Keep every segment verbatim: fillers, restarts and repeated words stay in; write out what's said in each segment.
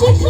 Thank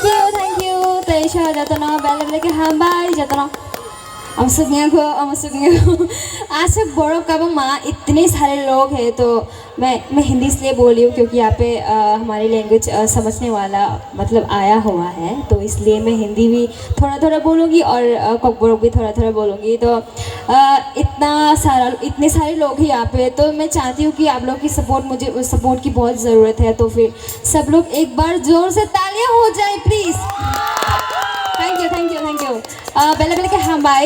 you, thank you. Teisa jotono bele bele ke hambai jotono. Amasuk ngiya ko, amasuk ngiya ko. Asuk borok kabang ma itne sare log hai to मैं मैं हिंदी इसलिए बोल रही हूँ क्योंकि यहाँ पे अ, हमारी लैंग्वेज समझने वाला मतलब आया हुआ है, तो इसलिए मैं हिंदी भी थोड़ा थोड़ा बोलूँगी और अ, कोकबोरोक भी थोड़ा थोड़ा बोलूँगी। तो अ, इतना सारा इतने सारे लोग हैं यहाँ पे, तो मैं चाहती हूँ कि आप लोग की सपोर्ट, मुझे उस सपोर्ट की बहुत ज़रूरत है। तो फिर सब लोग एक बार जोर से तालियां हो जाए please. Thank you, thank you, thank you. Bele bele ke hambai,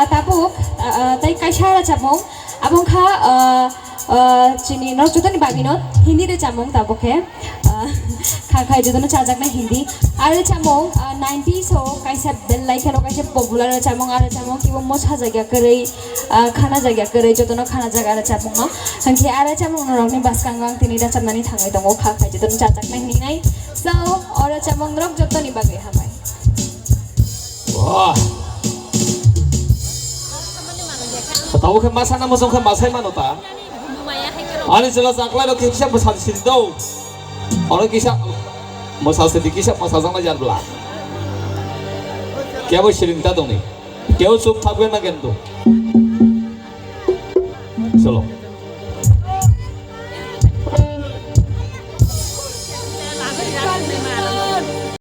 tabuk tai kaisa rachapmung, abong kha chini norok jotoni bagwi no Hindi rachapmung tabuk khe kha khai jotono chajaknai Hindi. Aro rachapmung ninety so kaisa belai kheno kaisa popular rachapmung, aro rachapmung kibo mosa jagya kwrwi, khana jagya kwrwi jotono khana jaga rachapmung no. Hwnkhe aro rachapmung norokni bwskango ang tini rachapnani thangwi tongo kha khai jotono chajaknai hinwi nai. So oro rachapmung norok jotoni bagwi hambai. Wah. Tahu ke masa nama song ke masai mano ta? Ani jelas aklai lo kisa masa sidi do. Oro kisa masa sidi kisa masa jang na jar bla. Kya bo siling ta doni. Kya bo chup thakbe na gendo. Chalo.